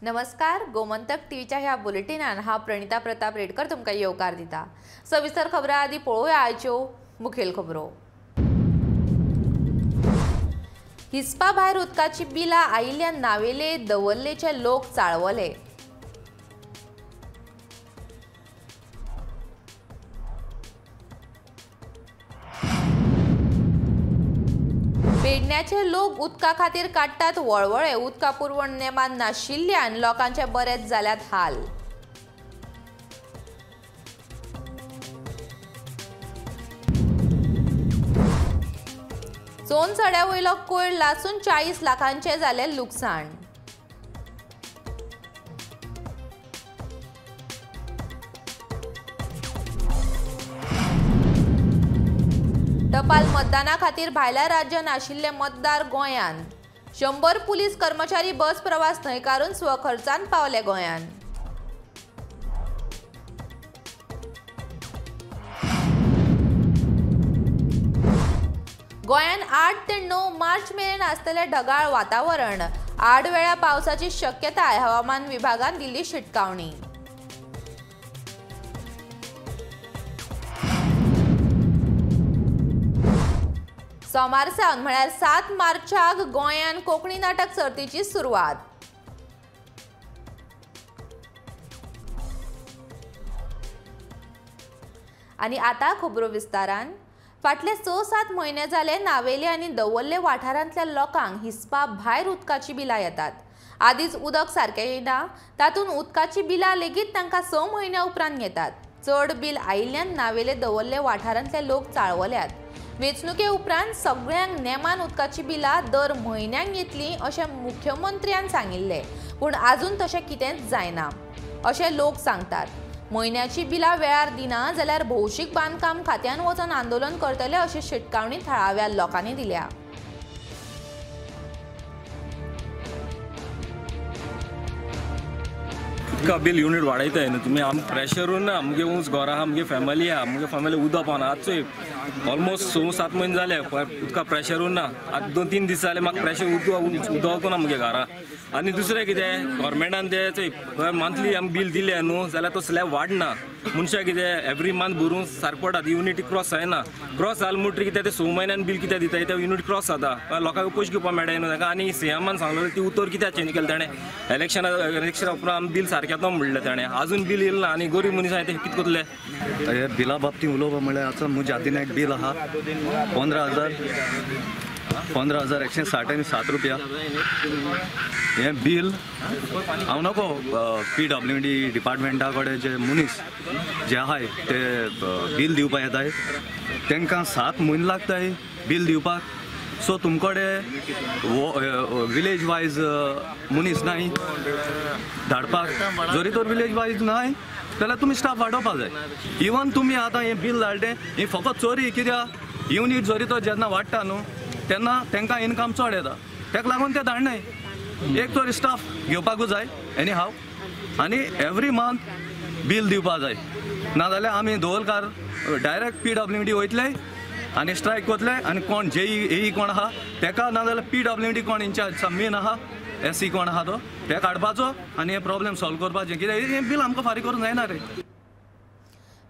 नमस्कार, गोमंतक टीव्हीच्या ह्या बुलेटिनान हा प्रणिता प्रताप रेडकर तुमकां येवकार दिता। सविस्तर खबरां आदी पळोवया आयच्यो मुखेल खबरो। हिस्पा भायर उदकाची बिलां आयिल्ल्या नावेले दवर्लेचे लोक चाळवले। पेडण्याचे लोक उदका खातीर काडटात वळवळे, उदका पुरवण नेमान नाशिल्ल्यान लोकांचे बरेच जाल्यात हाल। सोनसड्या वयलो कोयर लासून 40 लाखांचे जाले लुकसाण। टपाल मतदाना खातीर भायल्या राज्यांत आशिल्ले मतदार गोंयांत। 100 पुलीस कर्मचारी बस प्रवास न्हयकारून स्वखर्चान पावले गोंयांत। गोंयांत 8 ते 9 मार्च मेरेन आसतलें ढगाळ वातावरण। 8 वेळा पावसाची शक्यताय, हवामान विभागान दिल्ली शिटकावणी। सोमार सावन म्हळ्यार 7 मार्चाक गोंयांत कोंकणी नाटक सर्तीची सुरवात। आनी आतां खबरो विस्तारान। फाटले 6-7 म्हयने जाले नावेले आनी दवर्ले वाठारांतल्या लोकांक हिस्पा भायर उदकाची बिलां येतात। आदींच उदक सारकें येना, तातूंत उदकाची बिलां लेगीत तांकां 6 म्हयन्या उपरांत येतात। चड बील आयिल्ल्यान नावेले दवर्ले वाठारांतले लोक चाळवल्यात। वेंचणुके उपरांत सगळ्यांक नेमान उदकाची बिलां दर म्हयन्याक येतली अशें मुख्यमंत्र्यान सांगिल्लें, पूण आजून तशें कितेंच जायना अशें लोक सांगतात। म्हयन्याची बिलां वेळार दिना जाल्यार भौशीक बांदकाम खात्यान वचून आंदोलन करतले अशी शिटकावणी थळाव्या लोकांनी दिल्या। उदका बील युनीट वाडयताय न्हू तुमी, आम प्रेशरून ना। आमगे ऊंच घरां आहा, आमगे फॅमिली आहा, आमगे फॅमिली उदक पावना। आतां चोय ऑलमोस्ट 6-7 म्हयने जाले उदका प्रेशरून ना। आतां 2-3 दीस जाले म्हाका प्रेशर उदक ना मुगे घरा। आनी दुसरें कितें, गव्हर्मेंटान ते चोय मंथली आमी बील दिलें न्हू जाल्यार तो स्लॅब वाडना। मनशां कितें एवरी मंथ भरूंक सारकें पडटा, युनीट क्रॉस जायना। क्रॉस जालें म्हणटकीर कितें ते 6 म्हयन्यान बील कितें दिता ते युनीट क्रॉस जाता, लोकांक पयशे घेवपाक मेळटा न्हू ताका। आनी सीएमान सांगलें ती उतर कित्याक चेंज केलें ताणें, इलेक्शना उपरांत आमी बील सारकें येता म्हणलें ताणें, आजून बील येयलें ना। आनी गरीब मनीस आहा ते कितें करतले? हे बिला बाबतींत उलोवप म्हळ्यार आतां म्हज्या हातीन एक बील आहा 15,160 आनी 7 रुपया। हें बील हांव नको PWD डिपार्टमेंटा कडेन जे मनीस जे आहाय ते बील दिवपाक येताय तांकां 7 म्हयने लागताय बील दिवपाक। सो तुमकडे विलेज वायज मनीस नाय धाडपाक, जरी तर विलेज वायज नाय जाल्यार तुमी स्टाफ वाडोवपाक जाय। इवन तुमी आतां हें बील धाडलें हें फकत चोरी, कित्याक युनीट जरी तर जेन्ना वाडटा न्हू तेन्ना तांकां इनकम चड येता, ताका लागून ते धाडनाय। एक तर स्टाफ घेवपाकूच जाय एनी हाव, आनी एवरी मंथ बील दिवपाक जाय, नाजाल्यार आमी दवलकार डायरेक्ट PWD वयतले आनी स्ट्रायक करतले। आनी कोण जेई एई कोण आहा तेका, नाजाल्यार PWD कोण इन्चार्ज मेन आहा SC कोण आहा तो ते काडपाचो आनी हे प्रॉब्लेम सॉल्व करपाचें, कित्याक हें बील आमकां फारीक करूंक जायना रे।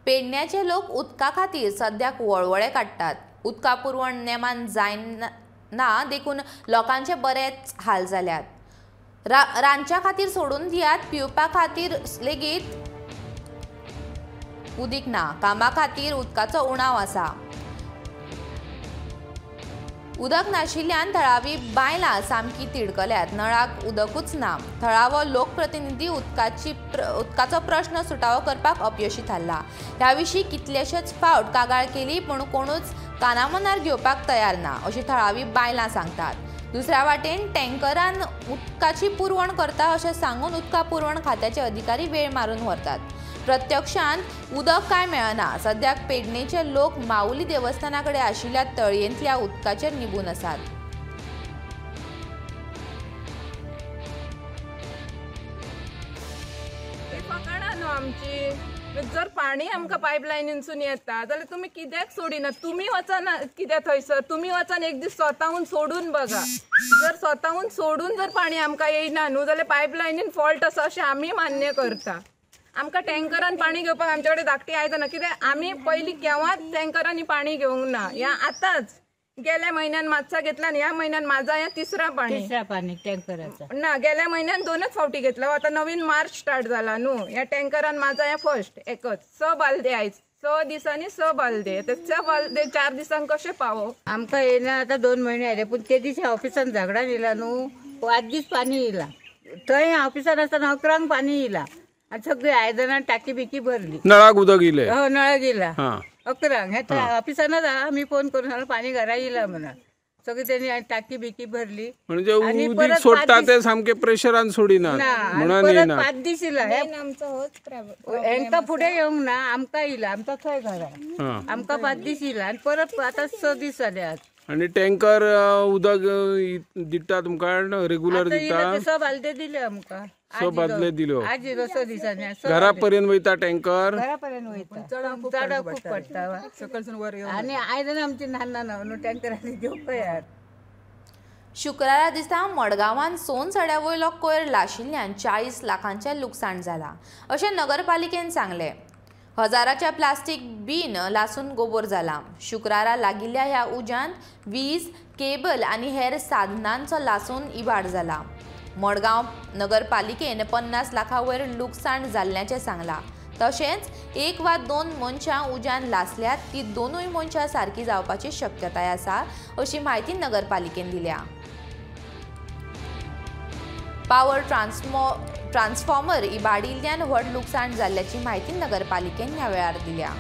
पेडण्याचे लोक उदका खातीर सद्याक वळवळे काडटात। उदका पुरवण नेमान जायना देखून लोकांचे बरेच हाल जाल्यात। रांदच्या खातीर सोडून दियात, पिवपा खातीर लेगीत उदीक ना। कामा खातीर उदकाचो उणाव आसा। उदक नाशिल्ल्यान थळावी बायलां सामकी तिडकल्यात। नळाक उदकूच ना। थळावो लोकप्रतिनिधी उदकाचो प्रश्न सुटावो करपाक अपयशी थारला। ह्या विशीं कितलेशेच फावट कागाळ केली पूण कोणूच कानामनार घेवपाक तयार ना अशी थळावी बायलां सांगतात। दुसऱ्या वाटेन टँकरान उदकाची पुरवण करता अशें सांगून उदका पुरवण खात्याचे अधिकारी वेळ मारून व्हरतात। प्रत्यक्षांत उदक काय मेळना। सद्याक पेडणेचे लोक माऊली देवस्थाना कडेन आशिल्ल्या तळयेंतल्या उदकाचेर निबून आसात। फकाणां न्हू आमची, जर पाणी आमकां पायपलायनीनसून येता जाल्यार तुमी कित्याक सोडिना? तुमी वचना कित्याक थंयसर? तुमी वचन एक दीस स्वताहून सोडून बघा. जर स्वताहून सोडून जर पाणी आमकां येयना न्हू जाल्यार पायपलायनीन फॉल्ट आसा अशें आमी मान्य करता. आमकां टँकरान पाणी घेवपाक आमचे कडेन धाकटी आयदनां, कित्याक आमी पयलीं केव्हाच टँकरांनी पाणी घेवंक ना. ह्या आतांच गेल्या म्हयन्यान मातसा घेतला आनी ह्या म्हयन्यान माझा ह्या तिसरा पाणी, तिसरा पाणी टँकराचा ना. गेल्या म्हयन्यान 2च फावटी घेतला. आतां नवीन मार्च स्टार्ट जाला न्हू. ह्या टँकरान माझा ह्या फर्स्ट एकच 6 बालदे आयज 6 दिसांनी 6 बालदे, ते 6 बालदे 4 दिसांक कशें पावो? आमकां येयना आतां 2 म्हयने जाले, पूण ते दिसा ऑफिसान झगडा येयला न्हू, 5 दीस पाणी येयला. थंय ऑफिसान आसतना 11 पाणी येयला आनी सगळी आयदनां टाकी बिकी भरली. नळाक उदक येयलें? हो, नळाक येयला 11. हे ऑफिसानच आमी फोन करून सांगलो पाणी घरा येयला म्हणून. सगळी तेणी टाकी बिकी भरली. म्हणजे उदक सोडटा ते सामके प्रेशरान सोडिना म्हणून येयना. 5 दीस येयला. हेंकां फुडें येवंक ना, आमकां येयला. आमकां थंय घरा आमकां 5 दीस येयला आनी परत आतां 6 दीस जाले आज. आनी टँकर उदक दिता तुमकां रेगुलर दिता? 6 बालदे दिले आमकां. 6 बादले दिल्यो. आज येयलो 6 दिसांनी. घरा पर्यंत वयता टँकर? घरा पर्यंत वयता. चड खूब पडटा आनी आयदनां आमची न्हान ना न्हू टँकरांनी घेवपा यार. शुक्रारा दिसा मडगांवान सोनसड्या वयलो कोयर लाशिल्ल्यान 40 लाखांचें लुकसाण जालां अशें नगरपालिकेन सांगलें. हजाराच्या प्लास्टीक बीन लासून गोबोर जाला. शुक्रारा लागिल्ल्या ह्या उज्यांत वीज, केबल आनी हेर साधनांचो लासून इबाड जाला. मडगांव नगरपालिकेन 50 लाखां वयर लुकसाण जाल्ल्याचें सांगलां. तशेंच 1 वा 2 मनशां उज्यान लासल्यात, ती 2ूय मनशां सारकी जावपाची शक्यताय आसा अशी म्हायती नगरपालिकेन दिल्या. पावर ट्रान्सफॉर्मर इबाडिल्ल्यान व्हड लुकसाण जाल्ल्याची म्हायती नगरपालिकेन ह्या वेळार दिल्या.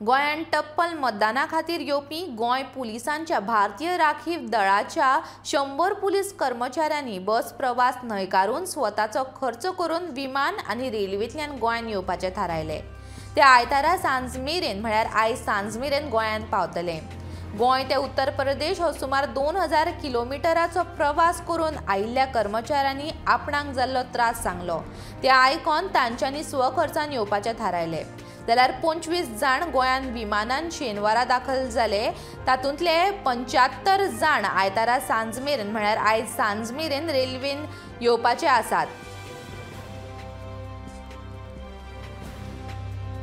गोंयांत टप्पल मतदाना खातीर येवपी गोंय पुलिसांच्या भारतीय राखीव दळाच्या 100 पुलीस कर्मचाऱ्यांनी बस प्रवास न्हयकारून स्वताचो खर्च करून विमान आनी रेल्वेंतल्यान गोंयांत येवपाचें थारायलें. ते आयतारा सांज मेरेन म्हळ्यार आयज सांज मेरेन गोंयांत पावतले. गोंय ते उत्तर प्रदेश हो सुमार 2000 किलोमिटराचो प्रवास करून आयिल्ल्या कर्मचाऱ्यांनी आपणाक जाल्लो त्रास सांगलो. ते आयकून तांच्यांनी स्वखर्चान येवपाचें थारायलें. जाल्यार 25 जाण गोंयांत विमानान शेनवारा दाखल जाले. तातूंतले 75 जाण आयतारा सांज मेरेन म्हळ्यार आयज सांज मेरेन रेल्वेन येवपाचे आसात.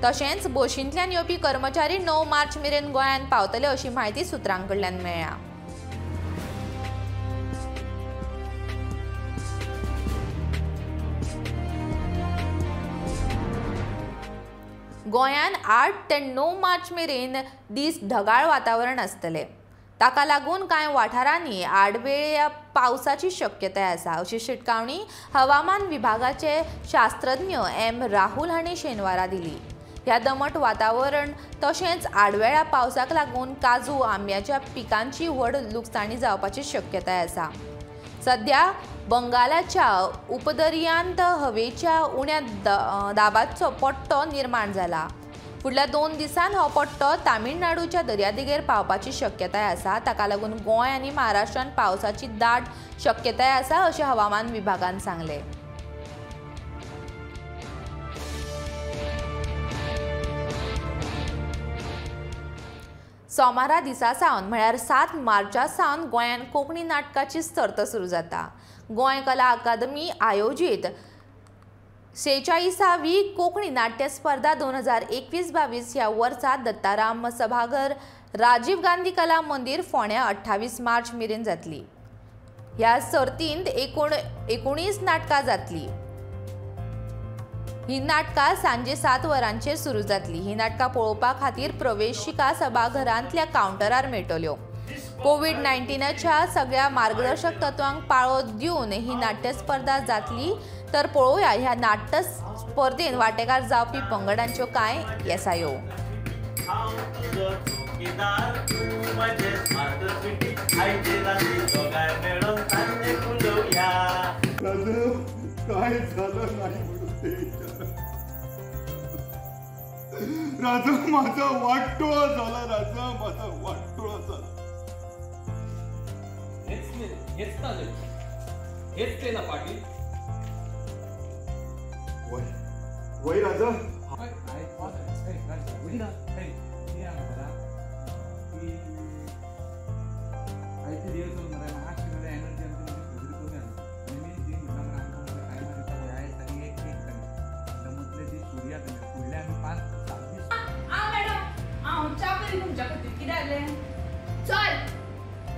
तशेंच बशींतल्यान येवपी कर्मचारी 9 मार्च मेरेन गोंयांत पावतले अशी म्हायती सुत्रां कडल्यान मेळ्ळ्या. गोंयांत 8 ते 9 मार्च मेरेन दीस ढगाळ वातावरण आसतलें. ताका लागून कांय वाठारांनी आडवेळ्या पावसाची शक्यताय आसा अशी शिटकावणी हवामान विभागाचे शास्त्रज्ञ एम राहुल हांणी शेनवारा दिली. ह्या दमट वातावरण तशेंच आडवेळ्या पावसाक लागून काजू आंब्याच्या पिकांची व्हड लुकसाणी जावपाची शक्यताय आसा. सध्या बंगालाच्या उपदर्यांत हवेच्या उण्या दाबाचो पट्टो निर्माण जाला. फुडल्या 2 दिसांत हो पट्टो तामिळनाडूच्या दर्यादेगेर पावपाची शक्यताय आसा. ताका लागून गोंय आनी महाराष्ट्रांत पावसाची दाट शक्यताय आसा अशें हवामान विभागान सांगलें. सोमारा दिसा सावन म्हळ्यार 7 मार्चा सावन गोंयांत कोंकणी नाटकाची सर्त सुरू जाता. गोंय कला अकादमी आयोजीत 46वी कोंकणी नाट्य स्पर्धा 2021-22 ह्या वर्सा दत्ताराम सभाघर राजीव गांधी कला मंदिर फोंड्या 28 मार्च मेरेन जातली. ह्या सर्तींत एकूण 19 नाटकां जातली. ही नाटकां सांजे 7 वरांचेर सुरू जातली. ही नाटकां पळोवपा खातीर प्रवेशिका सभाघरांतल्या कावंटरार मेळटल्यो. कोवीड-19च्या सगळ्या मार्गदर्शक तत्वांक पाळो दिवन ही नाट्य स्पर्धा जातली. तर पळोवया ह्या नाट्य स्पर्धेन वांटेकार जावपी पंगडांच्यो कांय येसायो. राजा माझा वाटोळा झाला, राजा माझा वाटोळा झाला. हेच ना हेच ते ना पाटील. वय वय राजा. चल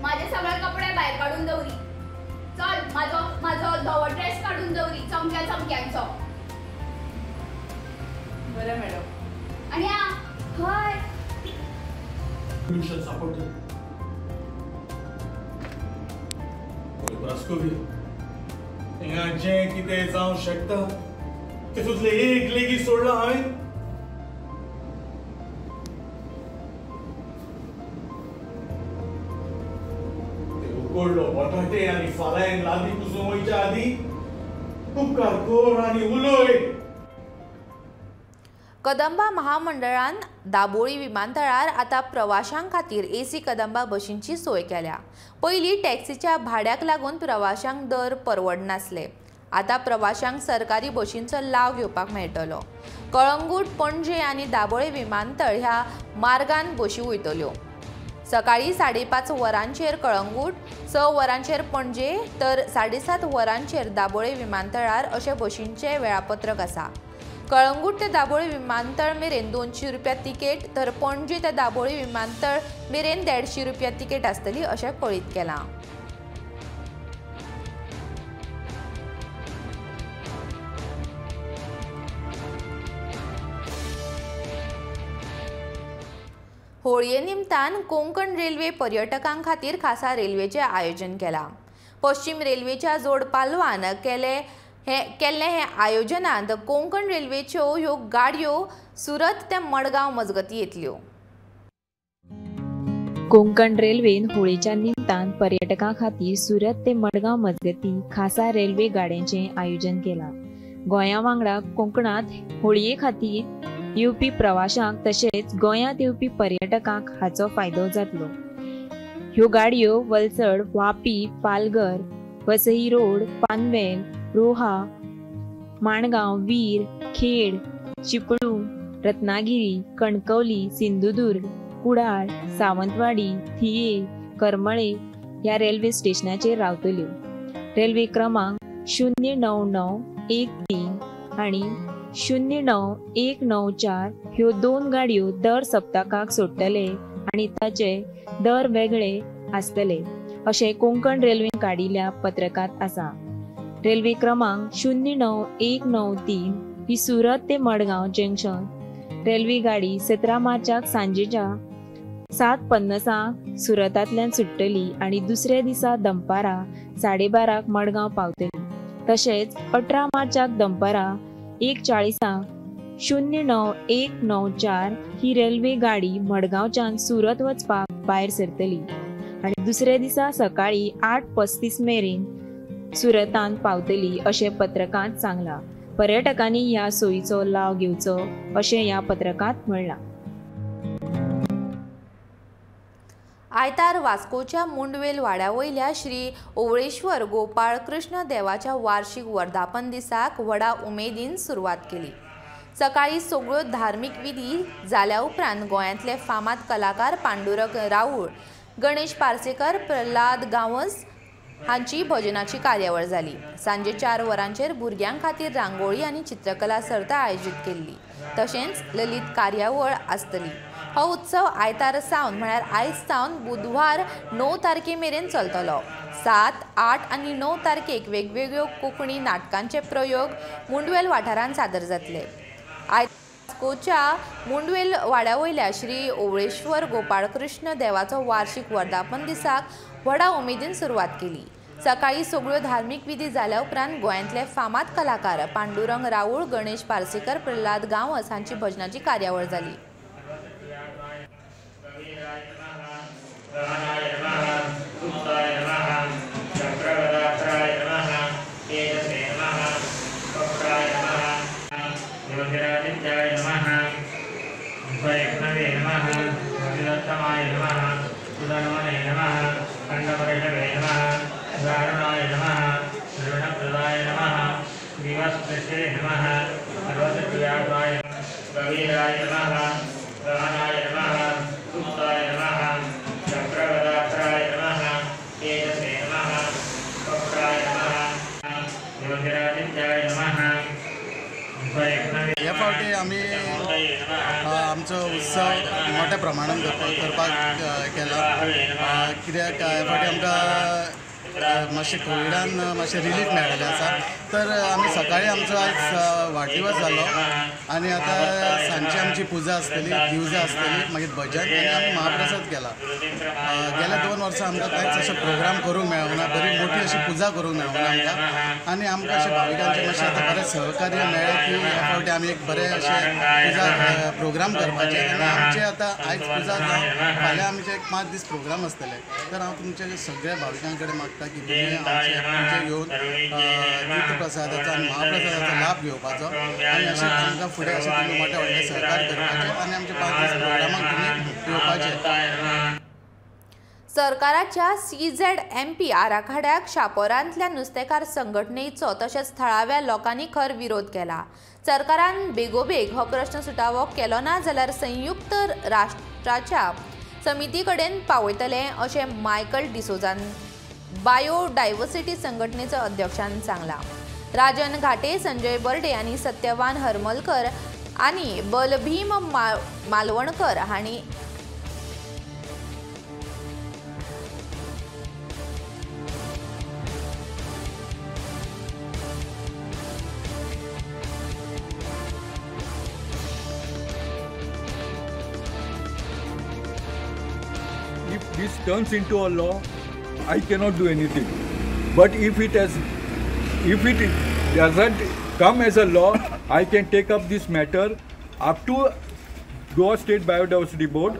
माझे सगळे कपडे भायर काडून दवरी. चल माझो माझो धवो ड्रेस काडून दवरी चमक्या चमक्यांचो. बरें मॅडम. आनी आ हय प्रास्कोवी हिंगा जें कितें जावंक शकता तितूंतलें एक लेगीत सोडलां हांवें. उकडलो बटाटे आनी फाल्यां लादी पुसूंक वयच्या आदीं उपकार कर आनी उलय. कदंबा महामंडळान दाबोळी विमानतळार आतां प्रवाशां खातीर एसी कदंबा बशींची सोय केल्या. पयलीं टॅक्सीच्या भाड्याक लागून प्रवाशांक दर परवडनासले. आतां प्रवाशांक सरकारी बशींचो लाव घेवपाक मेळटलो. कळंगूट, पणजे आनी दाबोळी विमानतळ ह्या मार्गान बशी वयतल्यो. सकाळी 5:30 वरांचेर कळंगूट, 6 वरांचेर पणजे तर 7:30 वरांचेर दाबोळे विमानतळार अशें बशींचें वेळापत्रक आसा. कळंगूट ते दाबोळी विमानतळ मेरेन 200 रुपया तिकेट तर पणजे ते दाबोळी विमानतळ मेरेन 150 रुपया तिकेट आसतली अशें कळीत केलां. होळये निमतान कोंकण रेल्वे पर्यटकां खातीर खासा रेल्वेचें आयोजन केलां. पश्चिम रेल्वेच्या जोड पालवान केल्लें हे आयोजनांत कोंकण रेल्वेच्यो ह्यो गाडयो सुरत ते मडगांव मजगती येतल्यो. कोंकण रेल्वेन होळीच्या निमतान पर्यटकां खातीर सुरत ते मडगांव मजगती खासा रेल्वे गाड्यांचें आयोजन केलां. गोंया वांगडा कोंकणांत होळये खातीर येवपी प्रवाशांक तशेंच गोंयांत येवपी पर्यटकांक हाचो फायदो जातलो. ह्यो गाडयो वलसड, वापी, पालघर, वसई रोड, पानवेल, रोहा, माणगांव, वीर, खेड, चिपळूण, रत्नागिरी, कणकवली, सिंधुदुर्ग, कुडाळ, सावंतवाडी, थिये, करमळे ह्या रेल्वे स्टेशनाचेर रावतल्यो. रेल्वे क्रमांक 09913 आनी 09194 ह्यो दोन गाडयो दर सप्तकाक सोडटले आनी ताचे दर वेगळे आसतले अशें कोंकण रेल्वेन काडिल्ल्या पत्रकांत आसा. रेल्वे क्रमांक 09193 ही सुरत ते मडगांव जंक्शन रेल्वे गाडी 17 मार्चाक सांजेच्या 7:50 सुरतांतल्यान सुट्टली आनी दुसऱ्या दिसा दनपारां 12:30 मडगांव पावतली. तशेंच 18 मार्चाक दनपारां 1:40 09194 ही रेल्वे गाडी मडगांवच्यान सुरत वचपाक भायर सरतली आनी दुसऱ्या दिसा सकाळी 8:35 मेरेन सुरतान पावतली अशें पत्रकांत सांगलां. पर्यटकांनी ह्या सोयीचो लाव घेवचो अशें ह्या पत्रकांत म्हणलां. आयतार वास्कोच्या मुंडवेल वाड्या वयल्या श्री ओवळेश्वर गोपाळ कृष्ण देवाच्या वार्षिक वर्धापन दिसाक व्हडा उमेदीन सुरवात केली. सकाळी सगळ्यो धार्मीक विधी जाल्या उपरांत गोंयांतले फामाद कलाकार पांडुरंग राऊळ, गणेश पार्सेकर, प्रल्हाद गांवस हांची भजनाची कार्यावळ जाली. सांजे 4 वरांचेर भुरग्यां खातीर रांगोळी आनी चित्रकला सर्त आयोजीत केल्ली. तशेंच ललित कार्यावळ आसतली. हो उत्सव आयतार सावन म्हळ्यार आयज सावन बुधवार 9 तारखे मेरेन चलतलो. 7, 8 आनी 9 तारखेक वेगवेगळ्यो कोंकणी नाटकांचे प्रयोग मुंडवेल वाठारांत सादर जातले. वास्कोच्या मुंडवेल वाड्या वयल्या श्री ओवळेश्वर गोपाळकृष्ण देवाचो वार्षिक वर्धापन दिसाक व्हडा उमेदीन सुरवात केली. सकाळी सगळ्यो धार्मीक विधी जाल्या उपरांत गोंयांतले फामाद कलाकार पांडुरंग राऊळ, गणेश पार्सेकर, प्रल्हाद गांवस हांची भजनाची कार्यावळ जाली. तनूने नमः, खण्डपरिषवे नमः, दारुणाय नमः, द्रोणप्रदाय नमः, दिवस्पृशे नमः, पर्वतप्रियाय गभीराय नमः, गहनाय नमः, गुप्ताय नमः, चक्रगदाधराय नमः, तेजसे नमः, वक्राय नमः, ज्योतिरादित्याय नमः। हे फावटी आमी आमचो उत्सव मोठ्या प्रमाणान करपाक केला, कित्याक हे फावटी आमकां मातशें कोविडान मातशें रिलीफ मेळिल्लें आसा। तर आमी सकाळी आमचो आयज वाडदिवस जालो आनी आतां सांजची आमची पुजा आसतली, दिवजां आसतली, मागीर भजन आनी आमी महाप्रसाद केला। गेल्या 2 वर्सां आमकां कांयच अशें प्रोग्राम करूंक मेळूंक ना, बरी मोठी अशी पुजा करूंक मेळूंक ना आमकां, आनी आमकां अशें भाविकांचें मातशें आतां बरें सहकार्य मेळ्ळें की ह्या फावटी आमी एक बरें अशें पुजा प्रोग्राम करपाचें आनी आमचें आतां आयज पुजा जावन फाल्यां आमचे एक 5 दीस प्रोग्राम आसतले। तर हांव तुमच्या सगळ्या भाविकां कडेन मागता की तुमी आमचे येवन तीर्थप्रसादाचो आनी महाप्रसादाचो लाभ घेवपाचो आनी अशें आमकां फुडें अशें तुमी मोठ्या व्हडलें सहकार करपाचें आनी आमचे 5 दीस प्रोग्रामाक तुमी येवपाचें। सरकाराच्या CZMP आराखड्याक शापोरांतल्या नुस्तेकार संघटनेचो तशेंच थळाव्या लोकांनी खर विरोध केला। सरकारान बेगोबेग हो प्रश्न सुटावो केलो ना जाल्यार संयुक्त राष्ट्राच्या समिती कडेन पावयतले अशें मायकल डिसोजान बायोडायवर्सिटी संघटनेचो अध्यक्षान सांगला। राजन घाटे, संजय बर्डे आनी सत्यवान हरमलकर आनी बलभीम मालवणकर हांणी If this turns into a law, I cannot do anything. But if it doesn't come as a law, I can take up this matter up to Goa State Biodiversity Board,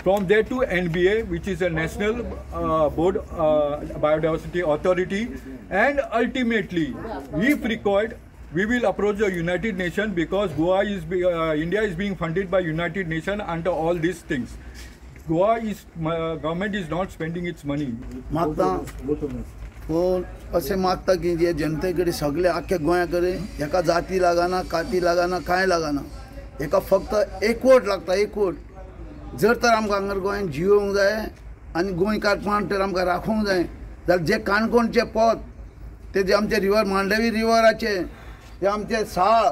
from there to NBA, which is a national board biodiversity authority, and ultimately, if required, we will approach the United Nations, because Goa is India is being funded by United Nations under all these things. Goa is government is not spending its money. मागता हो अशें मागता की जे जनते कडेन सगळे आख्या गोंया कडेन हेका जाती लागना, काती लागना, कांय लागना, हेका फक्त एकवट लागता, एकवट। जर तर आमकां हांगार गोंयान जियोवंक जाय आनी गोंयकारपण तर आमकां राखूंक जाय जाल्यार जे काणकोणचे पोत, ते जे आमचे रिवर मांडवी रिवराचे, ते आमचे साळ,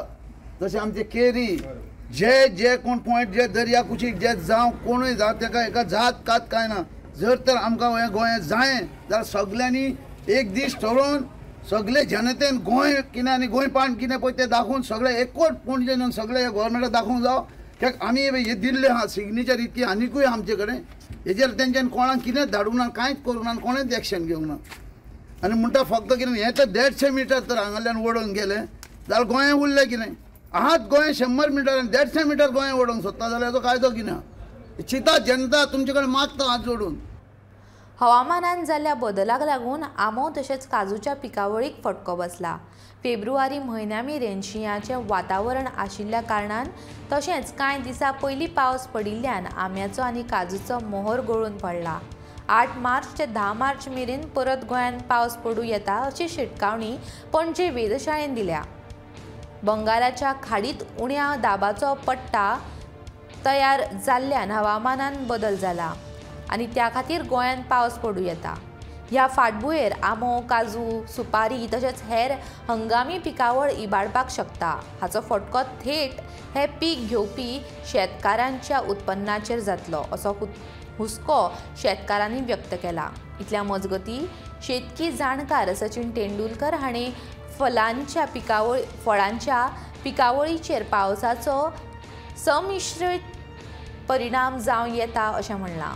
जशें आमचे केरी, जे जे कोण पॉयंट जे दर्या कुशीक जे जावं कोणूय जावं तेका हेका जात कात कांय ना। जर तर आमकां हें गोंय जाय जाल्यार सगल्यांनी एक दीस ठरोवन सगळे जनतेन गोंय कितें आनी गोंयपाण कितें पळय तें दाखोवन सगळे एकवट पणजे येवन सगळे गोवोरमेंटाक दाखोवंक जावं। कित्याक आमी हे दिल्ले आहा सिग्नेचर इतकी आनिकूय आमचे कडेन, हेजेर तेंच्यान कोणाक कितेंच धाडूंक ना, कांयच करूंक ना, कोणेंच एक्शन घेवंक ना। आनी म्हणटा फक्त कितें हें तर 150 मिटर तर हांगाल्यान ओडून गेलें जाल्यार गोंय उरलें कितें? आहात गोंय 100 मिटर आनी 150 मिटर गोंय ओडूंक सोदता जाल्यार हेजो कायदो कितें आहा? चिंता जनता तुमचे कडेन मागता हात जोडून। हवामानान जाल्ल्या बदलाक लागून आंबो तशेंच काजूच्या पिकावळीक फटको बसला। फेब्रुवारी म्हयन्या मेरेन शिंयाचें वातावरण आशिल्ल्या कारणान तशेंच कांय दिसां पयलीं पावस पडिल्ल्यान आंब्याचो आनी काजूचो मोहर गळून पडला। 8 मार्च ते 10 मार्च मेरेन परत गोंयांत पावस पडूं येता अशी शिटकावणी पणजे वेधशाळेन दिल्या। बंगालाच्या खाडीत उण्या दाबाचो पट्टा तयार जाल्ल्यान हवामानान बदल जाला आनी त्या खातीर गोंयांत पावस पडूं येता। ह्या फाटभुंयेर आंबो, काजू, सुपारी तशेंच हेर हंगामी पिकावळ इबाडपाक शकता। हाचो फटको थेट हे पीक घेवपी शेतकारांच्या उत्पन्नाचेर जातलो असो हुस्को शेतकारांनी व्यक्त केला। इतल्या मजगती शेतकी जाणकार सचिन तेंडुलकर हांणी फळांच्या पिकावळीचेर पावसाचो संमिश्रित परिणाम जावं येता अशें म्हणलां।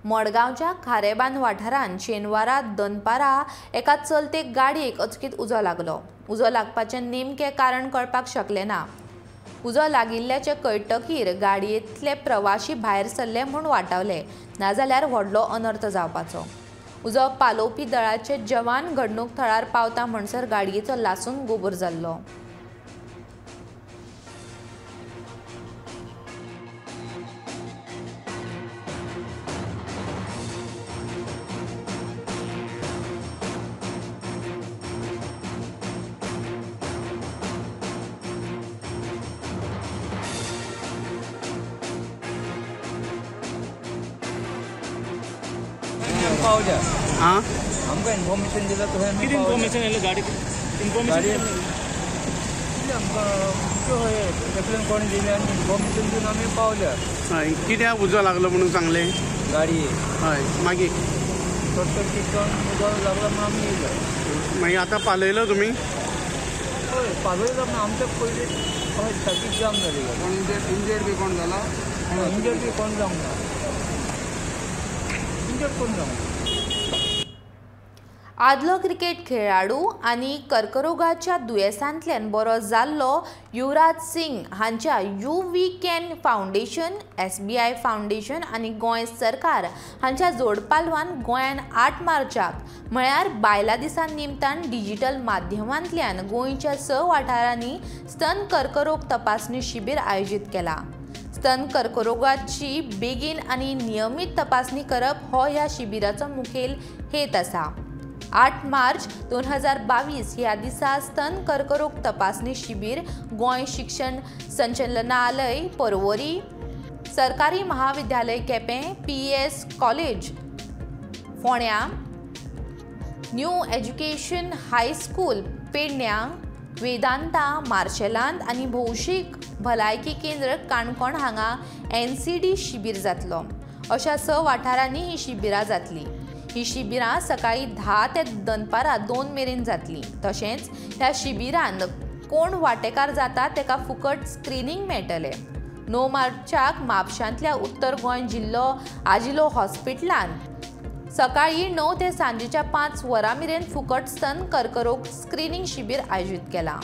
मडगांवच्या खारेबांद वाठारांत शेनवारा दनपारा एका चलते गाडयेक अचकीत उजो लागलो. उजो लागपाचें नेमकें कारण कळपाक शकलें ना. उजो लागिल्ल्याचें कळटकीर गाडयेंतले प्रवाशी भायर सरले म्हूण वाटावले, नाजाल्यार व्हडलो अनर्थ जावपाचो. उजो पालोवपी दळाचे जवान घडणूक थळार पावता म्हणसर गाडयेचो लासून गोबर जाल्लो. आमकां इन्फॉर्मेशन दिला तुवें. कितें इन्फॉर्मेशन येयलें गाडी? इन्फॉर्मेशन आमकां एकल्यान कोण दिलें आनी इन्फॉर्मेशन दिवन आमी पावल्या. हय, कित्याक उजो लागलो म्हणून सांगलें गाडये? हय, मागीर शॉर्ट सर्कीट जावन उजो लागलो म्हणून आमी येयले. मागीर आतां पालयलो तुमी? हय, पालयलो म्हणून आमच्या पयलीं हय ट्राफीक जाम जाली. कोण इंजर्ड बी कोण जाला? इंजर्ड बी कोण जावंक ना. इंजर्ड कोण जावंक ना. आदलो क्रिकेट खेळाडू आनी कर्करोगाच्या दुयेंसांतल्यान बरो जाल्लो युवराज सिंग हांच्या you we can foundation, SBI foundation आनी गोंय सरकार हांच्या जोडपालवान गोंयान 8 मार्चाक म्हळ्यार बायलां दिसा निमतान डिजिटल माध्यमांतल्यान गोंयच्या 6 वाठारांनी स्तन कर्करोग तपासणी शिबीर आयोजीत केला. स्तन कर्करोगाची बेगीन आनी नियमीत तपासणी करप हो ह्या शिबिराचो मुखेल हेत आसा. 8 मार्च 2022 ह्या दिसा स्तन कर्करोग तपासणी शिबीर गोंय शिक्षण संचालनालय पर्वरी, सरकारी महाविद्यालय केपें, PS college फोंड्यां, new education high school पेडण्यां, वेदांता मार्शेलांत आनी भौशीक भलायकी केंद्र काणकोण हांगा NCD शिबीर जातलो. अशा 6 वाठारांनी ही शिबिरां जातली. ही शिबिरां सकाळीं 10 ते दनपारां 2 मेरेन जातली. तशेंच ह्या शिबिरांत कोण वांटेकार जाता तेका फुकट स्क्रिनींग मेळटलें. 9 मार्चाक म्हापशांतल्या उत्तर गोंय जिल्लो आजिलो हॉस्पिटलांत सकाळीं 9 ते सांजेच्या 5 वरां मेरेन फुकट स्तन कर्करोग स्क्रिनींग शिबीर आयोजीत केलां.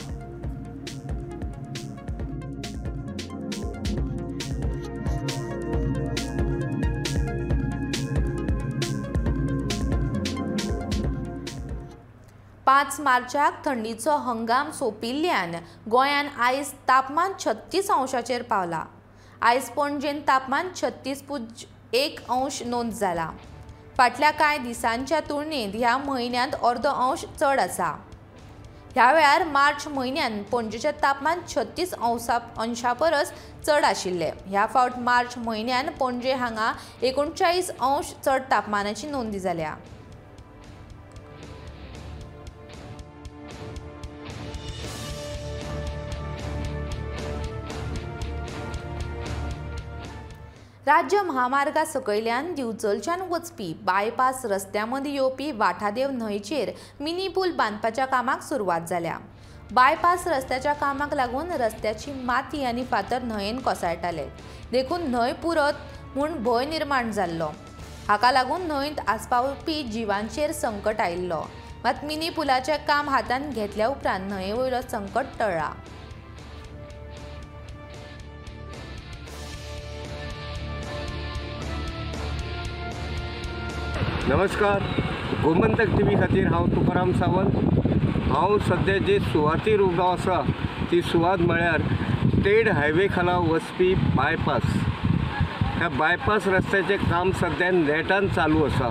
पांच मार्चाक थंडीचो हंगाम सोंपिल्ल्यान गोंयांत आयज तापमान 36 अंशाचेर पावला. आयज पणजेन तापमान 36.1 अंश नोंद जाला. फाटल्या कांय दिसांच्या तुलनेत ह्या म्हयन्यांत अर्दो अंश चड आसा. ह्या वेळार मार्च म्हयन्यांत पणजेचें तापमान 36 अंशा परस चड आशिल्लें. ह्या फावट मार्च म्हयन्यांत पणजे हांगा 39 अंश चड तापमानाची नोंदी जाल्या. राज्य महामार्गा सकयल्यान दिवचलच्यान वचपी बायपास रस्त्या मदीं येवपी वाठादेव न्हंयचेर मिनी पूल बांदपाच्या कामाक सुरवात जाल्या. बायपास रस्त्याच्या कामाक लागून रस्त्याची माती आनी फातर न्हंयेन कोसळटाले, देखून न्हंय पुरत म्हूण भंय निर्माण जाल्लो. हाका लागून न्हंयत आस्पावपी जिवांचेर संकट आयिल्लो. मात मिनी पुलाचें काम हातांत घेतल्या उपरांत न्हंये वयलो संकट टळ्ळा. नमस्कार, गोमंतक टीव्ही खातीर हांव तुकाराम सावंत. हांव सद्या जे सुवातीर उबो आसा ती सुवात म्हळ्यार स्टेट हायवे खाला वचपी बायपास. ह्या बायपास रस्त्याचें काम सद्या नेटान चालू आसा.